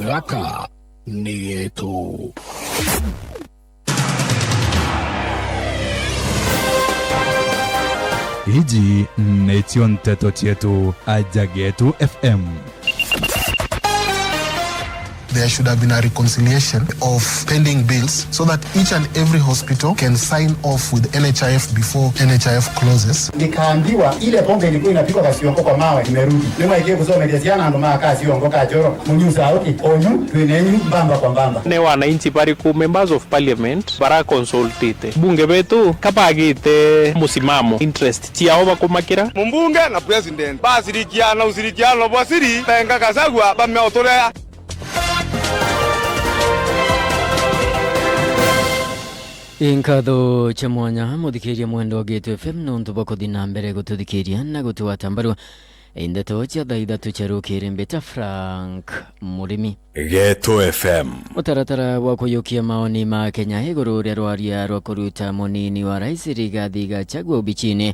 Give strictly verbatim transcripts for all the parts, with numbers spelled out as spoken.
Gaka ni Getu. Iji nicio nteto cietu aja Getu F M. There should have been a reconciliation of pending bills so that each and every hospital can sign off with N H I F before N H I F closes. Nikaambiwa ile pombe ilikuwa inapikwa Kasiongo kwa mawe imerudi. Nimwaikie kusomeria ciana andu ma Kasiongo kachoro. Munyusa uki, onyu, twinenyu, mbamba kwa mbamba. Ni wananchi bariku, members of parliament, bara consultite? Bunge betu kabagite musimamo, interest ciao bakumakira. Mumbunge na president basirikiana ushirikiano bwa siri, benga Gachagua bamea uturea. Inkatho cia mwanya, muthikiria mwendwa wa Getu F M, nontu bwa kuthi na mbere gututhikiria na gutugwata mbaru. Indeto cia thaa ithatu cia rukiri, mbita Frank Murimi. Getu F M. Mutaratara wa kuyukia maoni ma Kenya iguru ria rwaria rwa kuruta munini wa rais Rigathi Gachagua ubichini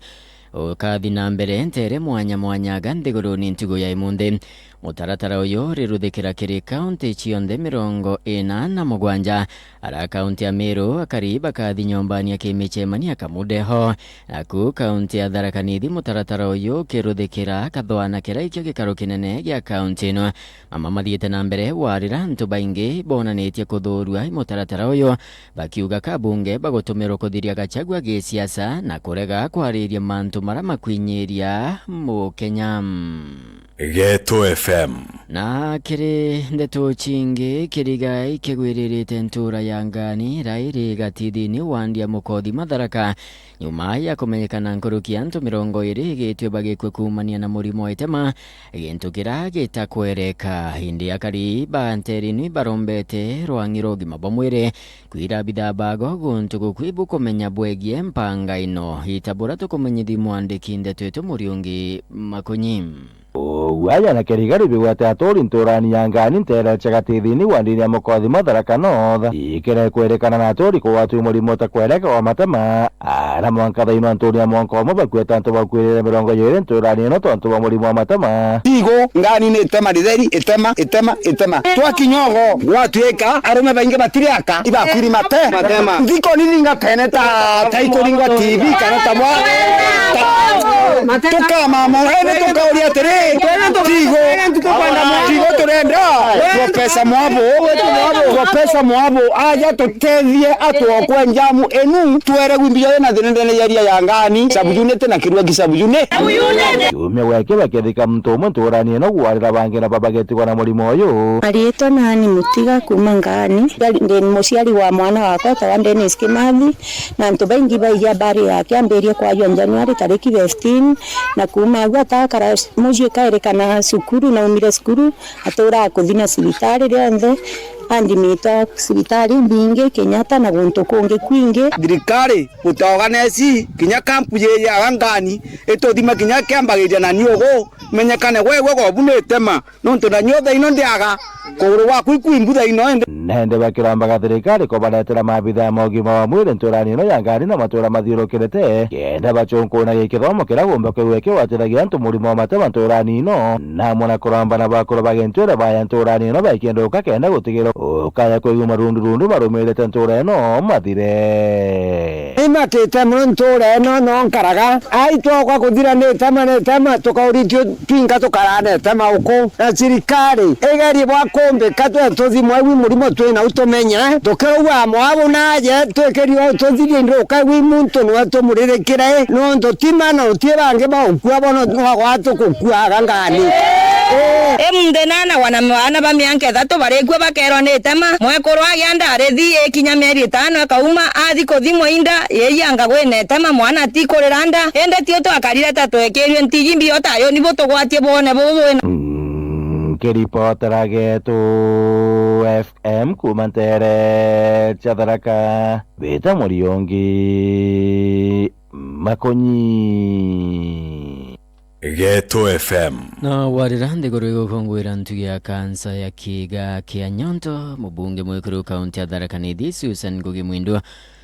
ukathi na mbere ntere mwanya mwanya ga nthiguruni ntugu ya imunthi. Mutaratara uyu uriruthikira kiri kaunti cionthe mirongo ina na mugwanja. Ara kaunti ya Meru, akari bakathi nyombani ya kimichemania Kamudeho. Naku kaunti ya Tharaka Nithi, mutaratara uyu ukiruthikira Kathwana, kiria ikio gikaro kinene gia kaunti ino. Mama mathiite na mbere warira antu baingi bonanitie kuthuurua i mutaratara uyu, bakiuga ka bunge bagutumirwa kuthiria Gachagua gisiasa na kurega kwariria mantu maria makwinyiria Mukenya. Getu F M. Na kiri ndeto cingi, kirigai kigwiririte ntura ya Ngani, ira iri gatithini wandi ya Mukothima Tharaka, nyuma ya kumenyekana nkuruki ya antu mirongo iri igitue bagikua kuumania na murimo wa itema, gintu kira gitakwereka. Indi akari ba nterini barombete rwang'i rwa ugima bwa mwiri kwira abithaa bago guntu gukui bukumenya bwegie mpanga ino. Ita bura tukumenyithia mwandiki ndeto itu Muriungi Makunyi. Uguaja na kirigari bigwete aturi nturani ya Ngani ntere cia gatithini wandini ya Mukothima Tharaka North. Ikire kwerekana na aturi kugwatwa i murimo utakwereka wa matema. Ara mwanka thaino anturi ya mwanka umwe bakuete antu bakuirire mirongo iri nturani ino tontu bwa murimo wa matema. Tigo, Ngani ni itema ritheri, itema, itema, itema. Twakinya ugo, gwatuika arume baingi batiri aka, ibakwiri mate. Matema. Nthiko nini ngatene ta, ta ikuringwa T V kana ta mwa-, ta-, tukamama, ene tukauria atiri, Tigo, Tigo turenda, Profesa Mwabo, Profesa Mwabo, aja tutethie atwokwe njamu enu, twere gwi mbio na thina ndene ya iria ya Ngani, sub unit na Kirua ki sub unit. Kiumia gwekira kethika muntu umwe nturani ino gwarira bangi na babagetigwa na murimo uyu. Ariitwa nani Mutiga kuuma Ngani. Ndi muciari wa mwana wakwa etawa Dennis Kimathi, na antu baingi baija bari yake ambirie kwajua Januari tariki fifteen, na kuuma agu atakara mucii kairi kana cukuru, naumire cukuru, aturaa kuthi na cibitari rionthe, andimitwa cibitari imbingi, Kenyatta na guntu kungi kwingi. Thirikari, gutaoganesi, kinya kampu yiri ya Ngani, ituthima kinya kiambagiria na niugu, menyekane gwegwe gobu ni itema. Nontu na nyothe ino ndiaga, kuguru gwaku iku imbutha ino indi. Nende bakirombaga thirikari kubaretera maabitha ma ugima wa mwiri nturani ino ya Ngani na matura mathiurukirite, kenda bachunkuna gikithomo kiria gumba kwigua kiwatithagia antu murimo wa matema nturani ino, na amwe na kuromba na bakuru ba gintwire baya nturani ino baikinduka kenda gutigira ukaya kwigua marundurundu barumirite ntura ino mathire. Imakite muno ntura ino no nkaraga, ai twoka kuthira ni itema ni itema, tukauritio twinka tukarane tema uku, na sirikari igerie bwa kumbika twe tuthimwe wi murimo twina utumenye, tukiugua mwabu naje twikiri o tuthirie nduka wi muntu nwe tumuririkire, nontu ti mana utie bangi baukua bono nwa gwatu kukuaga Ngani. Imunthi nana wana mwana ba mianka ithatu barikua bakerwa ni itema, mwekuru agia nda arithi ikinya mieri itano ikauma, athi kuthimwa inda, Yeyanga gwina itema, mwana ti kurira nda, indi tio twakarire ta twekirue ntiji mbio tayo ni butugwatie bwone bubu bwina. Mm, kiripotera Getu F M kuuma ntere cia Tharaka, Bita Muriungi Makonyi. Getu F M. Na warira nthiguru igukungwira ntugi ya kansa ya kiiga kia nyonto, mubunge mwikuru kaunti ya Tharaka Nithi, Susan Ngugi Mwindu,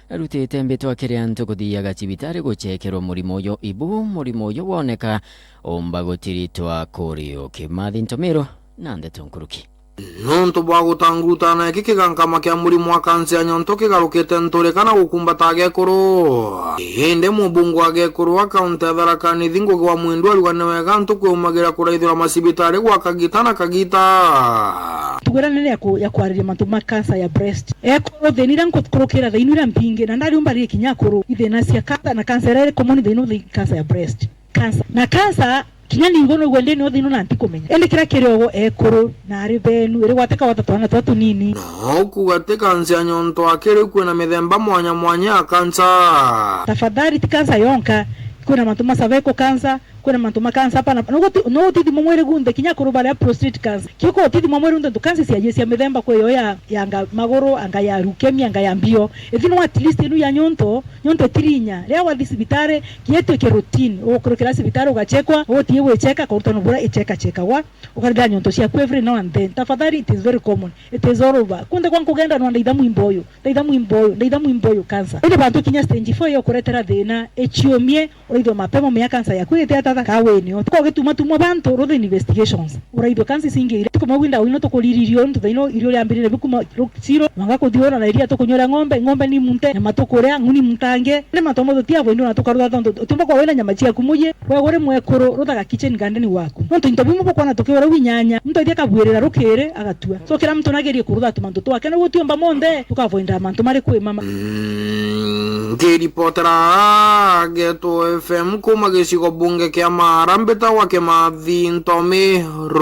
arutite mbitwa kiri antu kuthiaga cibitari guchekerwa murimo uyu. Ibu murimo uyu woneka, umba gutiritwa kuri uki. Mathi Ntomiro na ndeto nkuruki. Nontu bwa gutangurutana iki kigankama kia murimo wa kansa ya nyonto kigarukite nturika na gukumbata agekuru. Indi mubunge wa agekuru wa kaunti ya Tharaka Nithi Ngugi wa Mwindu ariuga ni wega antu kwiumagira kuraithirwa macibitari gwa kagita na kagita. Tugwira nene ya ku-, ya kwariria mantu ma kansa ya breast. Ekuru thina iria nkukurukira thainu iria mpingi, na ndariumba riri kinya akuru, ithina cia kansa, na kansa iria iri common thainu ni kansa ya breast. Kansa. Na kansa, kinya ningo no gwende no thina na ntikumenya. Indi kiria kiri ogo ekuru, na ari benu, iri gwateka wata twana twa tunini. No kuga ti kansa ya nyonto akiri kwina mithemba mwanya mwanya ya kansa. Tafadhali ti kansa yonka, kwina mantu ma cervical cancer, kwina mantu ma cancer hapa na no guti-, no utithimo mwiri gunthe, kinya akuru baria prostate cancer. Kiuko utithimo mwiri gunthe, ntu cancer cia cia mithemba kwi yo ya, ya anga maguru, anga ya leukemia, anga ya mbio. Ithino at least inu ya nyonto, nyonto itirinya. Ria wathi cibitari, kietwe ki routine. Ukurukira cibitari ugachekwa, ugutie gwicheka, kurutana bura icheka chekagwa. Ukarithira nyonto ciaku every now and then. Tafadhali, it is very common. It is all over. Kunthe kwa nkugenda no ndaitha mwimbo uyu, ndaitha mwimbo uyu, ndaitha mwimbo uyu cancer. Indi bantu kinya stage four yo kuretera thina, ichiumie, uraithwa mapema mea cancer yaku igite atata ka wini o. Tuko gituma tumwa bantu, ruthe investigations. Uraithwa cancer singi ira. Tuko mawinda wino tukuriririo ntu thaino irio riambirire bikuma ru-, siro, manga kuthiona na iria tukunyora ng'ombe, ng'ombe ni munte, nyama tukuria, ng'uni muntange. Ni matomo tutia bwendo na tukarutha tontu utumba kwa wina nyama ciaku muye. Wewe uri mwekuru, ruthaga kitchen garden waku. Nontu into bimwe bukwona tukiura winyanya, muntu aithia akabwirira rukiri, agatua. So, kira muntu nagerie kurutha tumantu twake, niguo utiumba monthe, tukavoinda mantu mari kwi mama. Mm, nkiripotera Geto F M kuma gicigo bunge kia Maara, mbitagwa Kimathi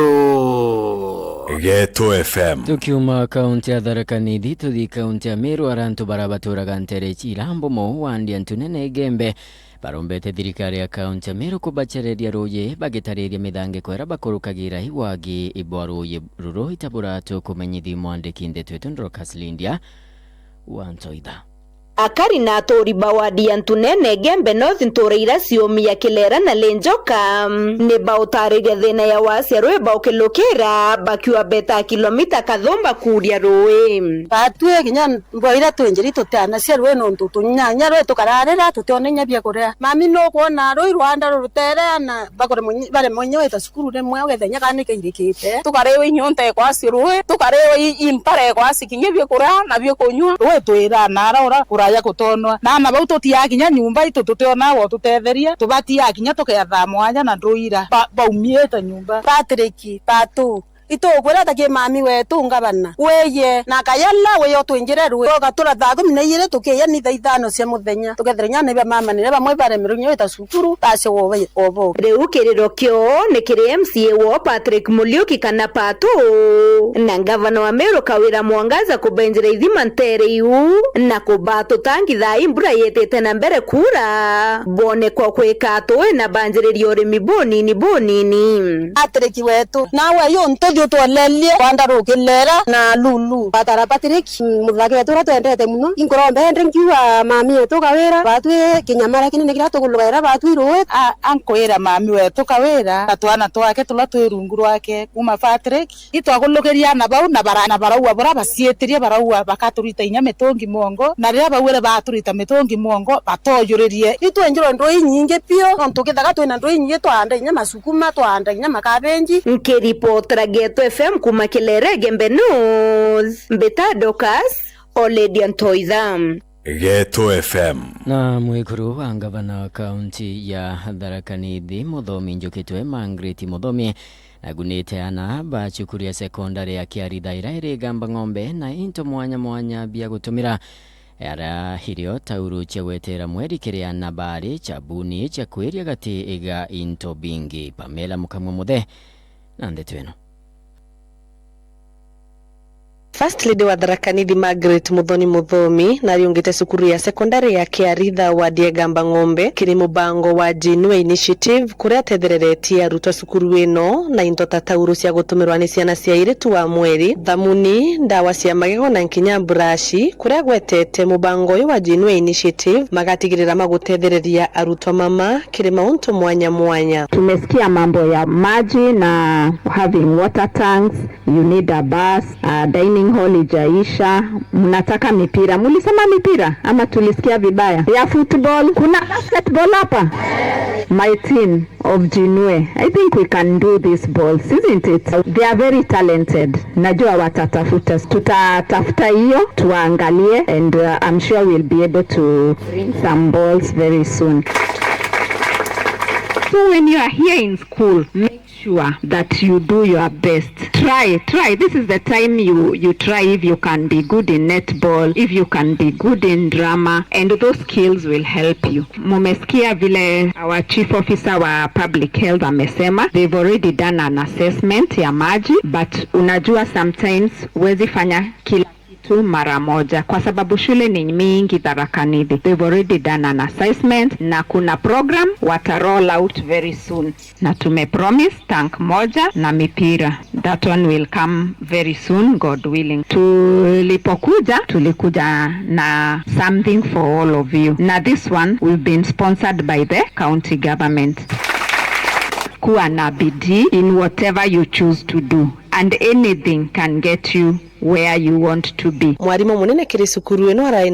Ntomiro. Geto F M. Tukiuma kaunti ya Tharaka Nithi, tuthi kaunti ya Meru, ara antu bara baturaga ntere cia Irambo mo, wandi antu nene Igembe, barombete thirikari ya kaunti ya Meru kubachereria ruuji bagitariria mithangiko iria bakurukagira i wagi bwa ruuji ruru ita buratu kumenyithia mwandiki ndeto etu Dorcas Lindia wa Ntoitha. Akari na aturi ba wadi ya Ntunene Gembe North, ntura iria ciumi ya Kilera na Lenjoka, ni bautariria thina ya wasia rui baukilukira bakiwa beta kilomita kathumba kuria rui. Batwi kinya mbwa iria twinjiri tutiana cia rui nontu tunyanya rui tukararira tutiona inya bia kuria. Mami nukwona rui rwanda rurutere ana bakore munyi-, bare munyi wita cukuru rimwe ugetha inya kana nikairikite. Tukariwa inyunta ekwasi rui, tukariwa i-, impara ekwasi kinya bia kuria na bia kunyua. Rui twira nara ura kuraya kutonwa. Na ana bau tutiaa kinya nyumba itu tutionaa wa tutetheria, tubatiaa kinya tukeathaa mwanya na nduira ba-, baumiite nyumba. Patrick, Patu, itukwira ta ki mami wetu ngavana. Wiye na kayala wiyo twinjire rui. Tugatura thaa kumi na ijiri tukiya ni thaa ithano cia muthenya. Tukethira inya ni bamamanire bamwe baremirwe inya wita cukuru, bacia wobe-, wobo. Riu kiriro kio ni kiri M C A wo Patrick Muliuki kana Patu, na ngavana wa Meru Kawira Mwangaza kubenjira ithima ntere iu, na kubatutangitha i mbura yitite na mbere kuura, bone kwa kwika atui na banjiririe urimi bunini bunini. Patrick wetu, nawe yu ntuthi utwolerie kwanda rukilera na Lulu. Batara Patrick, mm, muthaki wetu uria twendete muno. Inkuromba ende nkiuga mami wetu Kawira, batwi kinyamara kinene kiria tugulugaira batwi rui. A-, ankwira mami wetu Kawira na twana twake turia twi rungu rwake kuma Patrick, itwagulukiria ana bau na bara-, na baraua bura baciitirie, baraua bakaturita inya mitungi mwongo, na riria bauire baturita mitungi mwongo, batoyuririe. Itwenjirwe ndui inyingi piu, nontu kithaga twina ndui inyingi, twaanda inya masukuma, twaanda inya makabenji. Nkiripotera Geto F M kuma Kilere Gembe North, mbita Dorcas Oledia Ntoitha. Geto F M. Na mwikuru wa ngavana wa kaunti ya Tharaka Nithi, Muthomi Njukitwe Margaret Muthomi, nagunite ana ba cukuru ya sekondari ya Kiaritha iria iri Igamba Ng'ombe na into mwanya mwanya bia gutumira, ara irio tauru cia gwetera mweri kiri ana bari, chabuni cia kwiria gati iga into bingi. Pamela Mukamwe Muthe na ndeto ino. First Lady wa Tharaka Nithi Margaret Muthoni Muthomi nariungite cukuru ya sekondari ya Kiaritha wadi ya Igamba Ng'ombe kiri mubango wa Jinua Initiative, kuria atethereretie arutwo a cukuru ino na into ta tauru cia gutumirwa ni ciana cia airitu wa mweri, thamuni, ndawa cia magego na nkinya burashi, kuria agwetete mubango uyu wa Jinua Initiative magatigirira magutethereria arutwo mama kiri mauntu mwanya mwanya. Tumesikia mambo ya maji na having water tanks, you need a bus, a dining Hall ijaisha, mnataka mipira. Mulisema mipira ama tulisikia vibaya? Ya football, kuna basketball hapa? My team of Jinue, I think we can do these balls, isn't it? They are very talented. Najua watatafuta. Tutatafuta hiyo, tuwaangalie, and uh, I'm sure we'll be able to bring some balls very soon. So when you are here in school, make sure that you do your best. Try, try. This is the time you, you try if you can be good in netball, if you can be good in drama, and those skills will help you. Mumesikia vile our chief officer wa public health amesema, they've already done an assessment ya maji, but unajua sometimes huwezi fanya kila kitu mara moja kwa sababu shule ni mingi Tharaka Nithi. They've already done an assessment na kuna program wata roll out very soon, na tumepromise tank moja na mipira. That one will come very soon, God willing. Tulipokuja, tulikuja na something for all of you, na this one we've been sponsored by the county government. Kuwa na bidii in whatever you choose to do, and anything can get you where you want to be. Mwarimu munene kiri cukuru ino arai